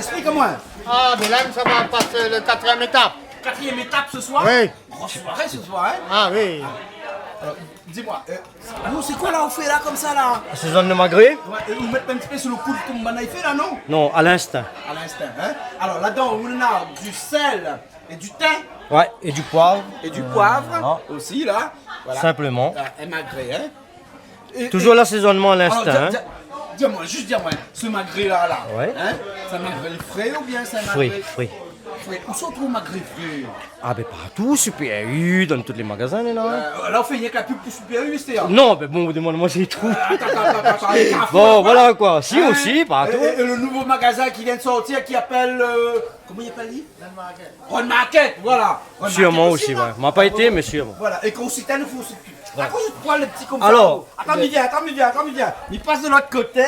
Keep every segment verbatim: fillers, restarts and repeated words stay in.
Explik amoin. Ah, mé la, sa va pasé le katrièm étap. Katrièm étap se soir ? Oui. Gro soiré se soir, hein ? Ah oui. Alor, di amoin, euh, nou, sé koi la, ou fé la, konmsa la ? Asézone le magré. Ouais, é ou mèt in ti pé su le kou, konm banna i fé la, non ? Non, à l'instinct. À l'instinct, hein ? Alor, ladan, ou néna du sèl é du tin. Ouais, et du poivre. Et du poivre aussi, là. Euh, voilà. Voilà. Simplement. Euh, in magré, hein. É, toujours é, l'asézoneman à l'instin, alor, di, hein. Di, di amoin, zis di amoin, se magré la, la, ouais, hein, sé in magré fré oubien sé in magré... Fré, fré. Fré. Ousa ou trouv magré fré ? Ah, ben, partou, Super U, dan tout lé magazin, la. Euh, la, ou fé rienk la pub pou Super U, sé... Non, ben bon, ou demann amoin si mi trouv. Euh, atann, atann, atann, atann, atann, atann, hein. Bon, voilà, koi. Si, osi, partou. É, é, é le nouvo magazin ki vien de sortir, ki apèl, euh, koman i apèl, li ? Run Market, voilà. Sûrement aussi, ouais. Run Market osi, ouais. Ma pa été, mé sûrement. Voilà, é kan ou site, nou fé osi. Ouais. Akoz ou pran le ti konmsa ? Alor, atann, le... mi vien, atann, mi vien, atann, mi vien. Mi pas de lot koté.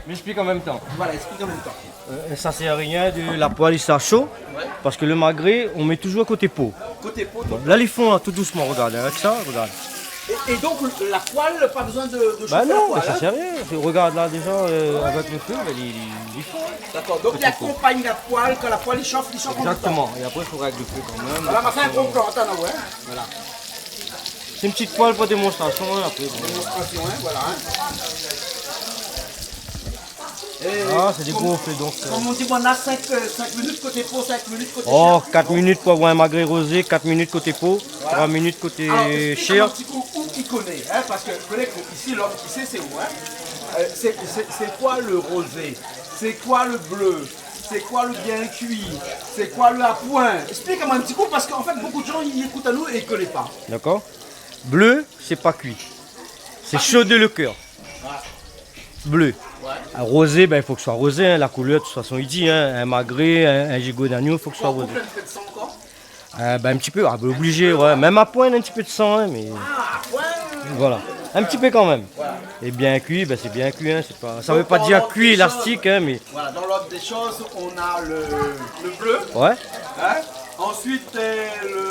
Mi explik an mèm tan. Voilà, explik an mèm tan. Euh, sa i sèr arien de la poêle, sa sho, ouais, parske le magré, ou mèt toujours koté po. Koté po, tout le tan. Bon, la, li fon, la, tout dousman, regard, avèk sa, regard. É, é donk, la poêle, pa bezoin de, de shofer la poêle, hein ? Bah non, mais ça sert à rien. Regard la, déza, euh, avèk le fé, ben, li, li, li fon, hein. D'accord, donk li akonpagn la poêle, kan la poêle i shof, li shof an mèm tan. Exactement. Et après, il faudra avec le feu quand même. Voilà, ma fé in gro plan, atann, ouais. Voilà. C'est une petite poêle pour démonstration, hein, après, bon. Démonstration, hein, voilà, hein. Ah, c'est des gros feux, donc, euh. Comme on dit, on a cinq, euh, cinq minutes côté po, cinq minutes côté chair. Oh, quatre minutes pour avoir un magret rosé, quatre minutes côté po, trois minutes côté chair. Voilà. Alors, explique un petit coup, ou ki koné, hein, parce que, koné, ici, l'homme qui sait, c'est vous, hein. Euh, c'est, c'est, c'est quoi le rosé ? C'est quoi le bleu ? C'est quoi le bien cuit ? C'est quoi le à point ? Explique-moi un petit coup, parce qu'en fait, beaucoup de gens, ils écoutent à nous et ils connaissent pas. D'accord. Bleu, c'est pas cuit. C'est chaud de le cœur. Bleu. Ouais. Ah, rosé, ben, il faut que ce soit rosé, hein, la couleur, de toute façon, il dit, hein, un magret, un, un gigot d'agneau, il faut que ce soit rosé. On coupe un petit peu de sang encore ? Euh, ben, un petit peu, ah, ben, obligé, ouais. Même à point, un petit peu de sang, hein, mais... Ah, à point. Voilà. Un petit peu quand même. Voilà. Et bien cuit, ben, c'est bien cuit, hein, c'est pas, ça veut pas dire cuit élastique, hein, mais... Donc, dans l'ordre des choses, voilà, dans l'ordre des choses, on a le, le bleu. Ouais. Hein ? Ensuite, euh,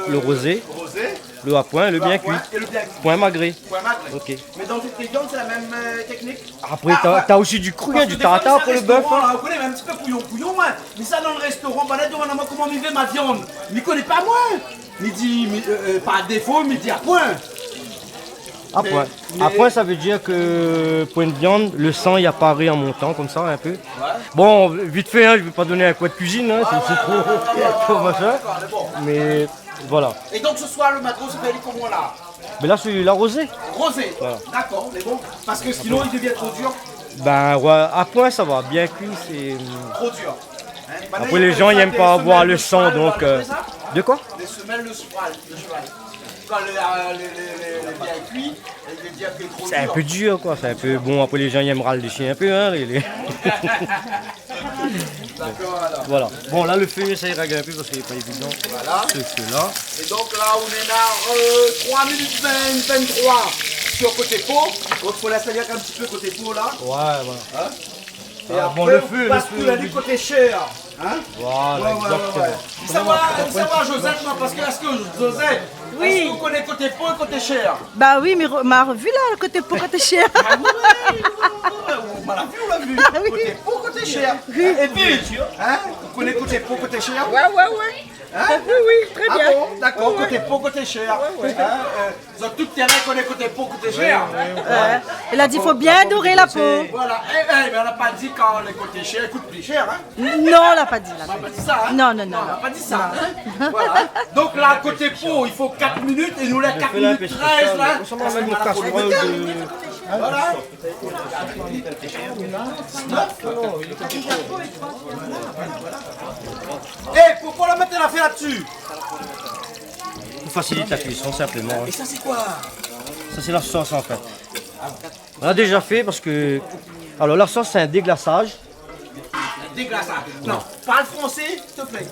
le, le rosé. Le rosé. Le à point, le bien cuit. Le à point et le bien cuit. Point magret. Point magret. Ok. Mais dans toutes les viandes, c'est la même, euh, technique ? Après, t'as, t'as aussi du cru, hein, du tartare pour le bœuf, hein. Ah, ouais. Parce que des fois, il y a des restaurants, là, vous connaissez, un petit peu couillon, couillon, hein. Mais ça, dans le restaurant, ben, là, demande à moi comment mi fé ma viande. Mi koné pa, moin. Mi di, mi, euh, euh, par défaut, mi di à point. À point. Mais, mais... À point, ça veut dire que pour une viande, le sang, il apparaît en montant, comme ça, un peu. Ouais. Bon, vite fait, hein, je vais pas donner un cours de cuisine, hein, c'est, c'est trop, trop machin. Ouais, ouais, ouais, ouais, d'accord, c'est bon. Mais voilà. Et donc, ce soir, le magret, c'est fait comment, là ? Mais là, c'est la rosée. Rosée. Voilà. D'accord, mais bon, parce que sinon, il devient trop dur. Ben, ouais, à point, ça va. Bien cuit, c'est, hum... Trop dur. Hein ? Après, les gens, ils aiment pas avoir le sang, donc, euh... Maintenant, ils appellent ça le cheval, vous connaissez ça ? De quoi ? Les semelles de cheval, de cheval. Quand le, euh, le, le, le, le bien cuit, ça veut dire que trop dur. C'est un peu dur, quoi. C'est un peu, bon, après, les gens, ils aiment râler dessus un peu, hein, les, les... D'accord, alors. Voilà. Bon, là, le feu, ça, il règle un peu parce qu'il est pas évident. Voilà. Ce feu-là. Et donc là, on est là, euh, trois minutes vingt, vingt-trois sur côté po. Donc, faut laisser un petit peu côté po, là. Ouais, voilà. Hein ? Et après, on passe tout la nuit côté chair. Ah, bon, le feu, le feu. Hein ? Voilà, exactement. Ouais, ouais, ouais, ouais. Sa va, sa va, Josette, non, parce que, est-ce que, Josette, est-ce que ou koné koté po é koté chair ? Bah oui, mé re-, ma revu la, koté po, koté chair. Ah oui, oui, oui, oui, oui, on l'a vu, on l'a vu. Ah oui. Koté po, koté chair. Oui. Et puis, hein, ou koné koté po, koté chair ? Ouais, ouais, ouais. Hein ? Oui, oui, très bien. Ah bon, d'accord, oui, oui. Koté po, koté chair. Ouais, ouais. Hein, euh, zot tout tèrin koné koté po, koté chair. Ouais, ouais, ouais. Ouais. Li la di, fo bien doré la po. Voilà. Eh, eh, mé nou la pa di kan lé koté chair i kout pli shèr, hein. Non, la pa di, la pa di. Nou la pa di sa, hein. Non, non, non, non. Nou la pa di sa, hein. Voilà. Donk la, koté po, i fo kat minit é nou lé kat minit trèz la. Parske nou la fé in kastrol de... Voilà. Eh, poukoué la mèt la fé la dsi ? Pou fasilité la kuison, sinpleman, hein. Et ça, c'est quoi ? Ça, c'est la sauce, en fait. On l'a déjà fait parce que, alors, la sauce, c'est un déglaçage. Un déglaçage. Non, parle français, s'il te plaît.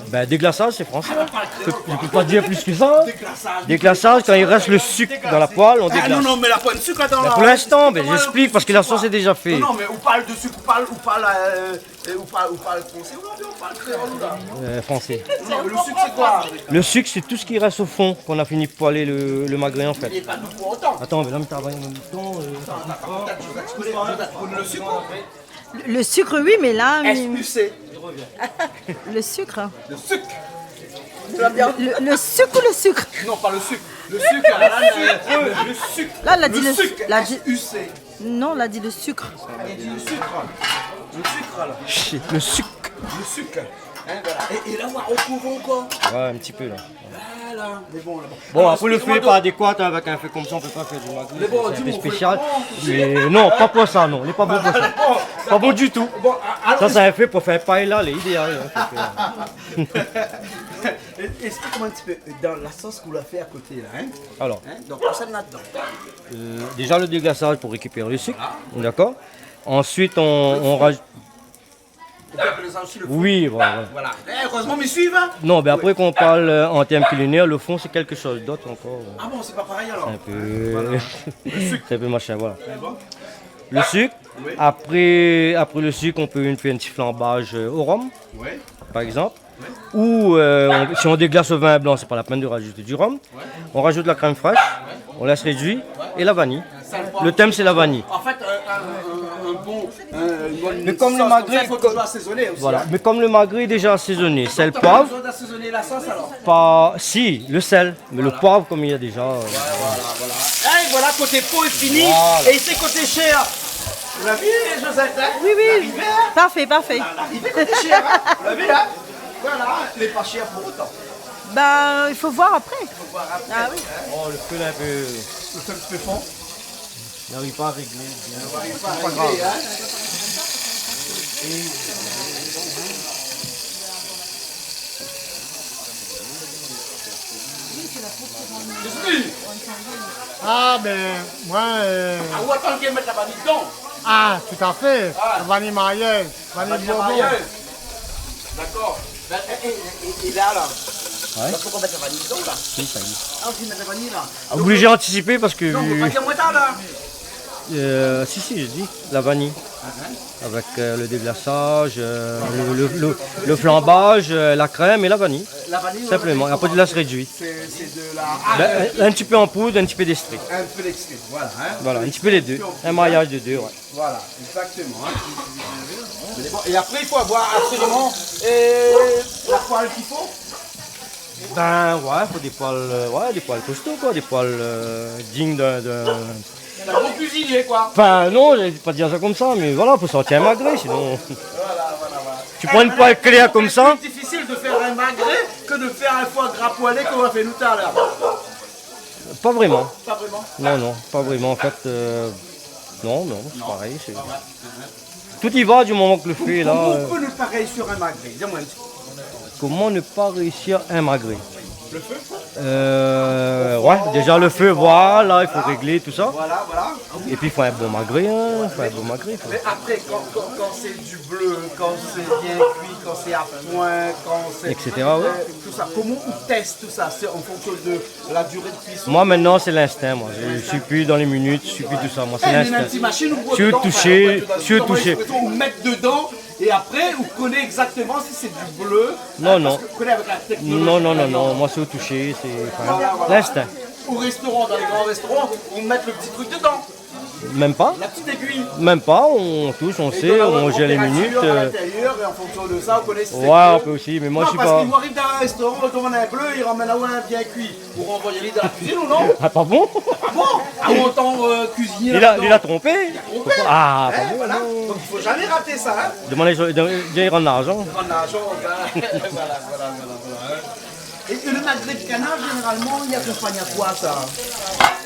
Ben, déglaçage, c'est français. Ah, parle créole, quoi. Je peux pas dire plus que ça, hein. Déglaçage. Déglaçage, quand il reste le sucre dans la poêle, on déglace. Ah, non, non, mé la poin de sik la dan la... Ben, pour l'instant, mais j'explique parce que la sauce est déjà faite. Non, non, mé ou parl de sik, ou parl, ou parl, euh, É ou parl, ou parl fransé ou bien ou parl kréol, ou la ? Euh, français. Non, mé le sik, sé koi ? Le sucre, c'est tout ce qui reste au fond, qu'on a fini de poêler le, le magret, en fait. Lé pa dou pou otan. Attends, mais là, mi travay an mèm tan, euh... Atann, atann, atann, Josette, ou koné, Josette, ou koné le sik, ou ? Le, le sucre, oui, mais là, euh... S U C. Le sucre. Le sucre. Le, le sucre ou le sucre ? Non, pas le sucre. Le sucre, là, le, le, le sucre. Là, elle a dit le, le sucre, la di- S U C. Non, elle a dit le sucre. Elle a dit le sucre. Le sucre, là. Shit, le sucre. Le sucre. Hein, voilà. Et, et là, on va recouvrir encore. Ouais, un petit peu, là. Voilà, mais bon, là, bon. Bon, alors, après, le feu est pas adéquat, hein, avec un feu comme ça, on peut pas faire du magret, c'est un peu spécial. Mais bon, dis-moi, on fait comment, on fait... Mais non, pas pour ça, non, il est pas bon pour ça. Bon, d'accord. Pas bon du tout. Bon, a-, alors, ça, c'est un feu pour faire paella, il est idéal, hein, faut faire. Explique-moi un petit peu, dans la sauce qu'on a fait à côté, là, hein. Alors. Hein, donc, tout ça là-dedans. Euh, déjà, le déglaçage pour récupérer le sucre, d'accord ? Ensuite, on, on rajoute... Et puis après ça aussi, le fond. Oui, voilà, voilà. Voilà. Eh, heureusement, ils suivent, hein. Non, mais après, quand on parle, euh, en termes culinaires, le fond, c'est quelque chose d'autre encore. Ah bon, c'est pas pareil, alors ? C'est un peu... Voilà. Le sucre. C'est un peu machin, voilà. Mais bon. Le sucre. Oui. Après, après le sucre, on peut faire un petit flambage, euh, au rhum, oui, par exemple. Ouais. Ou, euh, on, si on déglace au vin blanc, c'est pas la peine de rajouter du rhum. Ouais. On rajoute la crème fraîche, ouais, on laisse réduire, ouais, et la vanille. Le thème, c'est la vanille. En fait, un, un, un, un bon, un, une bonne sauce comme ça, il faut toujours assaisonner aussi, hein. Mais comme le magret, voilà. Mais comme le magret est déjà assaisonné, sel, poivre. Donc, t'as pas besoin d'assaisonner la sauce, alors ? Pas, si, le sel. Mais le poivre, comme il y a déjà, euh, voilà. Ouais, voilà, voilà. Eh, voilà, côté pot est fini. Voilà. Et c'est côté chair. Vous l'avez, Josette, hein ? Oui, oui. L'arrivée, hein ? Parfait, parfait. La, l'arrivée côté chair, hein ? Vous l'avez, hein ? Voilà, il est pas cher pour autant. Bah, il faut voir après. Il faut voir après, hein ? Ah oui. Oh, le feu, là, un peu... Le feu un petit peu fort. Il arrive pas à régler bien. Il arrive pas à régler, hein ? C'est pas grave. Ah, ben, moi, euh... Ah, ou atann ke mèt la vanille dedan ? Ah, tout à fait. Ah. La vanille Maillère, vanille Bourbon. La vanille Maillère. D'accord. Ben, et, et, et, et là, là ? Ouais. Là, pourquoi mettre la vanille dedans, là ? Si, ça y est. Ah, on peut mettre la vanille, là. Ah, obligé d'anticiper parce que... Non, on peut pas dire moins tard, là. Euh, si, si, je dis, la vanille. Ah, hein. Avec, euh, le déglaçage, euh, le, le, le, le flambage, euh, la crème et la vanille. La vanille, ouais. Simplement. Ouais, après, tu laisses réduire. C'est, c'est de la... Ben, un, un petit peu en poudre, un petit peu d'extrait. Un peu d'extrait, voilà, hein. Voilà, un petit peu les deux. Un petit peu en poudre, hein. Un mariage de deux, ouais. Voilà, exactement, hein. Mais bon, et après, il faut avoir absolument, euh, la poêle qu'il faut. Ben ouais, faut des poêles, euh, ouais, des poêles costauds, quoi, des poêles, euh, dignes d'un, d'un... D'un bon cuisinier, quoi. Enfin, non, je vais pas dire ça comme ça, mais voilà, faut sortir un magret, sinon... Voilà, voilà, voilà. Tu prends une poêle claire comme ça. C'est plus difficile de faire un magret que de faire un foie gras poêlé comme on a fait nous tout à l'heure. Pas vraiment. Pas vraiment. Non, non, pas vraiment. En fait, euh, non, non, c'est pareil, c'est... Non. Ah ouais. Tout y va du moment que le feu est là, euh. Comment on peut ne pas réussir un magret ? Dis-moi un petit peu. Comment ne pas réussir un magret ? Le feu ? Euh, ouais, déjà le feu, voilà, il faut régler tout ça. Voilà, voilà. Et puis, il faut un bon magret, hein, il faut un bon magret, quoi. Mais après, quand, quand, quand c'est du bleu, quand c'est bien cuit, quand c'est à point, quand c'est... Et cetera, ouais. Euh, tout ça, comment on teste tout ça ? C'est en fonction de la durée de cuisson. Moi, maintenant, c'est l'instinct, moi. Je suis plus dans les minutes, je suis plus tout ça. Moi, c'est l'instinct. Eh, mais même si machine, ou... Sur le toucher, sur le toucher. Ou met dedan, é apré, ou koné égzaktoman si sé du blé, hein, parske ou koné avèk la téknolozi... Non, non, non, non, non. Moi, c'est au toucher, c'est, enfin, l'instinct. Voilà, voilà. Au restaurant, dans les grands restaurants, on met le petit truc dedans. Même pas. La petite aiguille. Même pas, on touche, on sait, on gère les minutes, euh. Et dans la température à l'intérieur, et en fonction de ça, on connaît si c'est bleu. Ouais, on peut aussi, mais moi, je suis pas... Non, parce qu'il arrive dans un restaurant, on demande un bleu, il ramène, ah ouais, bien cuit. Ou ranvoy ali dan la kuizine, ou non ? Ah, pa bon ? Ah bon ? Ah, ou antann, euh, kuizinié la-dedan. Li la, li la tronpé. Li la tronpé. Ah, pa bon, non. Hein, voilà. Donc, il faut jamais rater ça, hein. Domann ali, domann ali rann larzan. Rann larzan, voilà, voilà, voilà, voilà, hein. Et, et le magret de canard, généralement, il accompagne à quoi, ça ?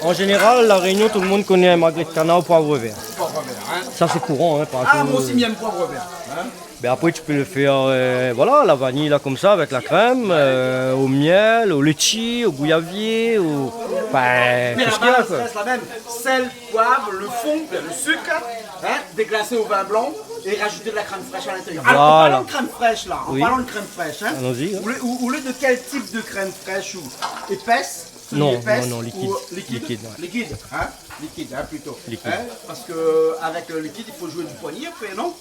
En général, La Réunion, tout le monde connaît un magret de canard au poivre vert. Poivre vert, hein. Ça, c'est courant, hein, partout. Ah, moi aussi, j'aime poivre vert, hein. Ben après, tu peux le faire, euh, voilà, la vanille, là, comme ça, avec la crème, euh, au miel, au litchi, au gouyavier, au, enfin, tout ce qu'il y a, quoi. Mais la base reste la même. Sel, poivre, le fond, le sucre, hein, déglasé au vin blanc et rajouter de la crème fraîche à l'intérieur. Voilà. Alors, en parlant de crème fraîche, là, en parlant de crème fraîche, hein, vous voulez, vous, vous voulez de quel type de crème fraîche, ou épaisse, semi-épaisse ou liquide ? Non, non, non, liquide. Liquide, ouais. Liquide, hein, plutôt. Liquide. Hein, parce que, euh, avec le liquide, il faut jouer du poignet après, non ?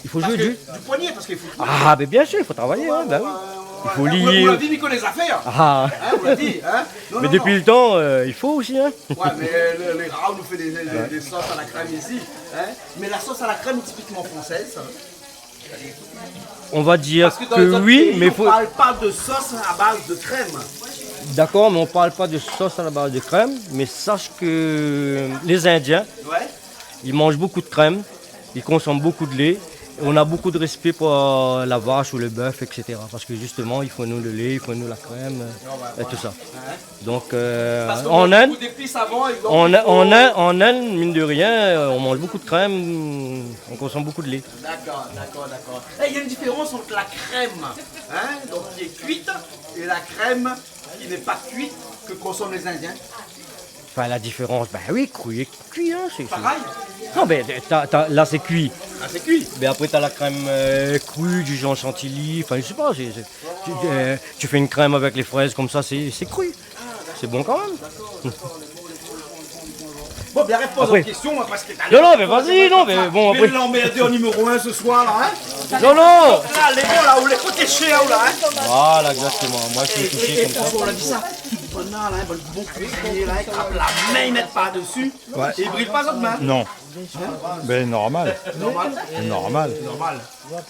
Il faut jouer du... Parce que, du poignet, parce qu'il faut... Ah, mais bien sûr, il faut travailler, hein, ben oui. Ouais, ouais, ouais. Il faut lier. Ou la, ou la di, mi koné zafèr. Ah. Hein, ou la di, hein. Non, non, non. Mais depuis le temps, euh, il faut aussi, hein. Ouais, mais le, les rats, on nous fait des, des, des sauces à la crème ici, hein. Mais la sauce à la crème typiquement française, ça. On va dire que oui, mais faut... Parce que dans les autres pays, on parle pas de sauce à base de crème. D'accord, mais on parle pas de sauce à la base de crème, mais sache que les Indiens, ouais, ils mangent beaucoup de crème, ils consomment beaucoup de lait, et on a beaucoup de respect pour, euh, la vache ou le bœuf, et cetera. Parce que justement, ils font nous le lait, ils font nous la crème, euh, et tout ça. Donc, euh, en Inde, en, en Inde, mine de rien, euh, on mange beaucoup de crème, on consomme beaucoup de lait. D'accord, d'accord, d'accord. Eh, il y a une différence entre la crème, hein, donc qui est cuite, et la crème qui n'est pas cuite que consomment les Indiens. Enfin, la différence, ben oui, cru et cuit, hein, c'est, c'est... Pareil. Non, mais t'as, t'as, là, c'est cuit. Ah, c'est cuit. Mais après, t'as la crème, euh, crue, du genre chantilly, enfin, je sais pas, c'est, c'est, tu, euh, tu fais une crème avec les fraises comme ça, c'est, c'est cru. C'est bon quand même. Bon, bien, réponds aux questions, hein, parce que... Non, non, mais vas-y, non, mais bon, après. Mé l'emmerdeur numéro un ce soir, là, hein. Non, non. Donc là, les bons, là, ou les côtés chers, là, hein. Voilà, exactement. Moi, je suis touché comme ça. Et, et, et François, on l'a dit ça, tout bon, là, hein, bon, bon cuisinier, là, hein, trap la min, i mèt par dési, ouais, é i bril pa zot min. Non. Hein ? Ben, normal. Normal. Sé normal. Normal.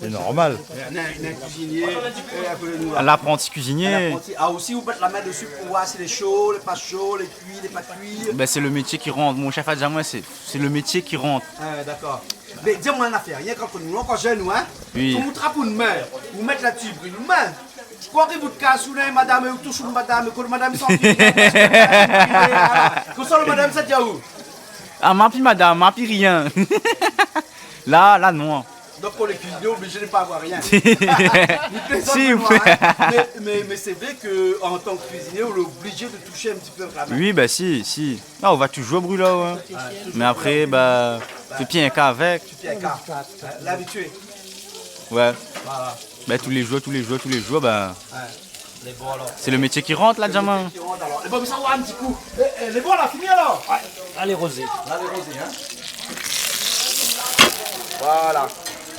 Sé normal. Mé in, in kuizinié, euh, apèl anou la. In apranti kuizinié. In apranti. Ah, osi, ou mèt la min dési pou oir si lé sho, lé pa sho, lé kui, lé pa kui. Ben, sé le métié ki rant. Mon shèf la di amoin, sé, sé le métié ki rant. Ah, dakor. Mé di amoin in afèr, rienk ant nou, ankor jenn, nou, hein ? Oui. Fo ou trap in min, ou mèt la dsi, bril in min. Kan ou kas, ou néna madam, ou toush in madam, kan madam i santi, voilà. Konmsa, madam, sa di aou. Ah, ma pi madam, ma pi rien. La, la, non. Donk, pou lé kuizinié, oblizé de pa avoir rien. Si, ou plézant, mé, mé, mé sé vré ke an tan ke kuizinié, ou lé oblizé de toush in ti pé avèk la min. Oui, ben si, si. Non, ou va touzour bril, hein. Ouais, touzour bril. Mé apré, ben, ou fé pi in ka avèk. Ou fé pi in ka. Hein, labitié. Ouais. Voilà. Ben, tou lé zour, tou lé zour, tou lé zour, ben, ouais. Lé bon, alor. Sé le métié ki rant, la, Jaman. Lé bon, alor. Lé bon, mé sa, ouais, in ti kou. Eh, eh, lé bon, la, fini, alor ? Ouais. Alé, rozé. Alé, rozé, hein. Voilà.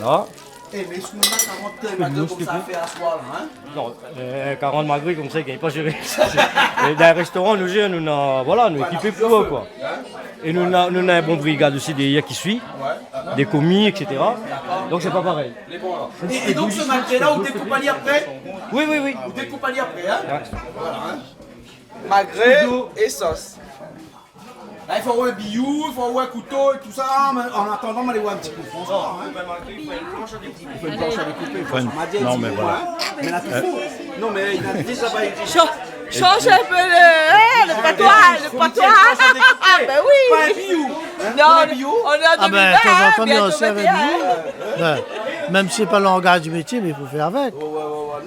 La. Eh, mé èske nou na karant malgré konmsa a fé aswar, la, hein ? Non, euh, karant malgré konmsa, i gingn pa zéré. É dan in réstoran, nou, nou na, voilà, nou lé ékipé pou, koi. Hein ? É nou na, nou na in bon brigad osi dèrièr ki sui, dé komi, et cetera. Dakor. Donk sé pa parèy. Lé bon, alor. É, é donk, se malgré-la, ou dékoup ali apré ? Oui, oui, oui. Ou dékoup ali apré, hein ? Ouais. Voilà, hein. Malgré é sos. La, i fo avoir in biyou, i fo avoir in kouto é tousa, mé an atandan, nou va alé voir in ti pé François, hein. Ou fé in plansh a dékoupé. Ou fé in plansh a dékoupé. Ou fé in, François, non, mé voilà. Mé la, tout fo. Non, mé li la déza, li di. Shan-, shanj in pé le, hein, le patoi, le patoi. Fo mèt in plansh a dékoupé. Ben oui. Pa in biyou, hein. Non, pa in biyou. On est en deux mille vingt, hein, bientôt vingt et un. Ah ben, de temps en temps, il y a aussi un biyou. Ben, même si c'est pas le langage du métier, mais il faut faire avec. Ouais, ouais, ouais, ouais.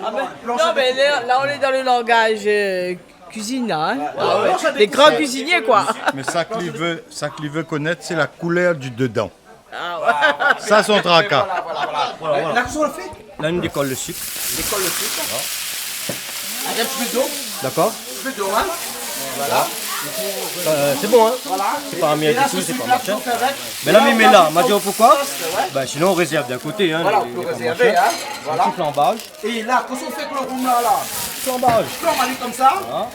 Non, non, mé la, la, on est dans le langage, euh, cuisine, hein. Ouais, ouais, ouais. Des grands cuisiniers, quoi. Mé sak li vé, sak li vé konèt, sé la koulèr du dedan. Ah ouais. Sa, son traka. Voilà, voilà, voilà. Voilà, voilà. La, kosa ou la fé ? La, nou dékol le sik. Dékol le sik. Voilà. Avèk in ti pé d'lo. Dakor. In ti pé d'lo, hein. Voilà. Euh, sé bon, hein. Voilà. Sé pa amèr ditou, sé pa machin. É la, sé sik-la k'i fé avèk. Mé la, mé la, ma di aou poukoi ? Ben, sinon, on réserve d'un côté, hein, les, les grands machins. Voilà, on peut réserver, hein. Voilà. Un petit flambage. É la, kosa ou fé avèk le rom la, la ? Flambage. Flanb ali konmsa. Voilà.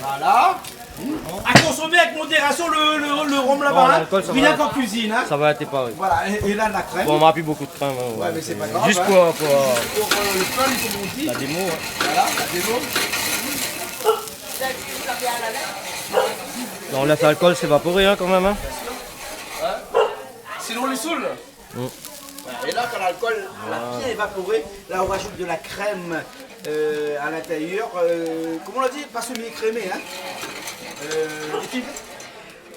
Voilà. Hmm. À consommer avec modération le, le, le rhum là-bas, hein. Bon, l'alcool, ça va. Rien qu'en cuisine, hein. Ça va être pareil. Voilà, et, et là, la crème. Bon, on n'a plus beaucoup de crème, hein. Ouais, mais c'est pas grave, hein. Juste pour, pour, euh, le fun, comme on dit. La démo, hein. Voilà, la démo. Là, on laisse l'alcool s'évaporer, hein, quand même, hein. Sinon, on les saoule. Mm. Voilà. É la, kan l'alkol la bien évaporé, la, ou rajout de la krèm, euh, à l'intérieur. Euh, koman ou la di ? Pa semi-krémé, hein ? Euh, likid.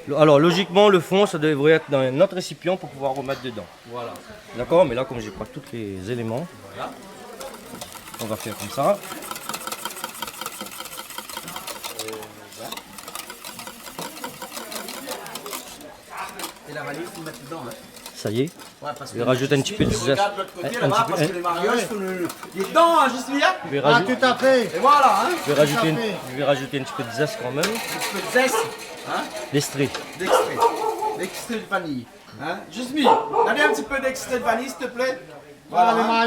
Lo-, alors, logiquement, le fond, ça devrait être dans un autre récipient pour pouvoir remettre dedans. Voilà. D'accord ? Mais là, comme j'ai pas tous les éléments, voilà, on va faire comme ça. Et la vanille, faut mettre dedans, hein. Ça y est. Ouais, parce que je vais rajouter un petit peu de zeste. Je regarde de l'autre côté, là-bas, parce que les mariages, faut le, le, les dents, hein, juste là. Ah, tout à fait. Et voilà, hein. Tout à fait. Je vais rajouter un petit peu de zeste quand même. Un petit peu de zeste, hein. D'extrait. D'extrait. D'extrait de vanille. Hein. Juste, donne un petit peu d'extrait de vanille, s'il te plaît. Voilà, hein.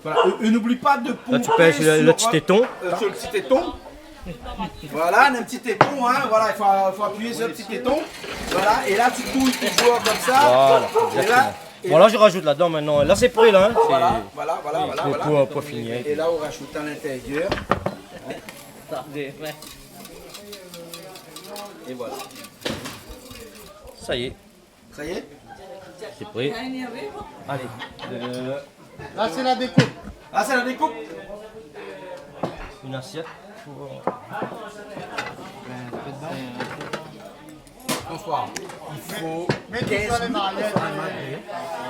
Voilà. Et, et n'oublie pas de pomper sur, euh, sur le petit téton. Là, tu pèses le, le petit téton. Voilà, un petit téton, hein, voilà, il faut, faut appuyer sur le petit téton. Voilà, et là, tu touilles toujours comme ça. Voilà, exactement. Et là, Voilà, je rajoute là-dedans maintenant. Là, c'est prêt, là, hein. Voilà, voilà, voilà, voilà. Pour, pour finir. Et là, on rajoute à l'intérieur. Et voilà. Ça y est. Ça y est ? C'est prêt. Allez. Euh, là, c'est la découpe. Ah, c'est la découpe. Une assiette pour, euh, Bonsoir. Il faut quinze minutes pour faire un magret.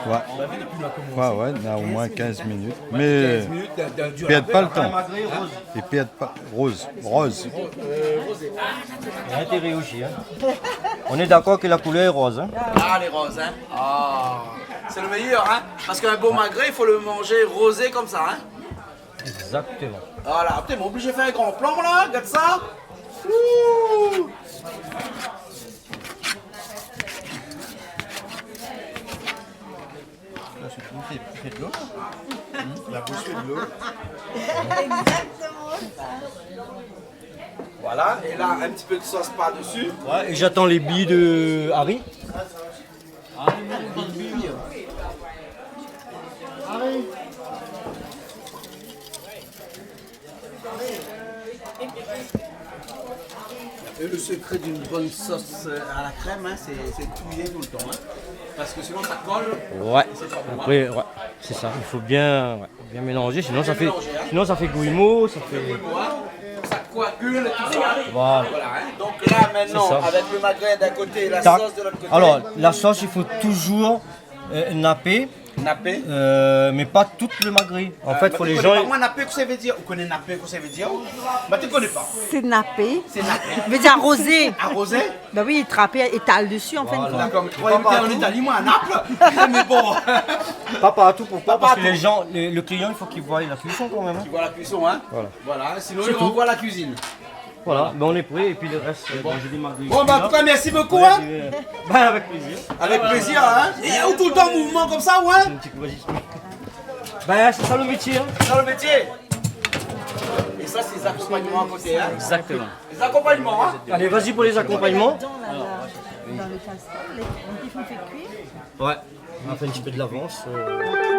Ouais. On a vu depuis le commencement. Ouais, ouais, on a au moins quinze minutes. Mais quinze minutes de, de, de perd pas le temps. Hein ? Et perd pas. Rose, rose. Euh, rosé. Et intérêt aussi, hein. On est d'accord que la couleur est rose, hein. Ah, les roses, hein. Ah, c'est le meilleur, hein. Parce qu'un bon magret, il faut le manger rosé comme ça, hein. Exactement. Voilà, putain, m'es obligé de faire un grand plan, là, regarde ça. Ouh. Là, c'est tout, c'est, c'est de l'eau, là. Hmm, la bouche fait de l'eau. Exactement ça. Voilà, et là, un petit peu de sauce par-dessus. Ouais, et j'attends les billes de Harry. Et le secret d'une bonne sauce, euh, à la crème, hein, c'est, c'est de touiller tout le temps, hein. Parce que sinon, ça colle. Ouais. Et c'est pas bon, hein. Après, ouais, c'est ça. Il faut bien, ouais, bien mélanger. Sinon, ça fait, sinon, ça fait grumeau, ça fait. Faut que ça coagule et tout ça. Voilà. Voilà, hein. Donc là, maintenant, avec le magret d'un côté et la sauce de l'autre côté. Alors, la sauce, il faut toujours, euh, napper. Napper. Euh, mais pas tout le magret. En fait, faut les gens. Mé ou koné pa moin napper, kosa i vé dir ? Ou koné napper, kosa i vé dir ? Bah, tu connais pas. C'est napper. C'est napper. Veut dire arroser. Arroser ? Bah oui, trapé, étale dessus, en fin de compte. Voilà. D'accord, mé tu croyais que t'es en Italie, moi, à Naples ? Mais bon. Pas partout, pourquoi ? Pas partout. Parce que les gens, les, le client, il faut qu'il voie la cuisson quand même, hein. Qu'il voit la cuisson, hein. Voilà. Voilà, sinon, il renvoie la cuisine. Voilà, ben, on est prêt, et puis le reste, euh, ben, j'ai démarré. Bon, bah, en tout cas, merci beaucoup, hein. Ouais, euh, ben, avec plaisir. Avec plaisir, hein. Et ou tout le temps en mouvement comme ça, ouais. Un petit peu résistant. Ben, c'est ça le métier, hein. C'est ça le métier. Et ça, c'est les accompagnements à côté, hein. Exactement. Les accompagnements, hein. Allez, vas-y pour les accompagnements. Dans la, la, dans le casserole, les, on fait cuire. Ouais, on a fait un petit peu de l'avance, euh.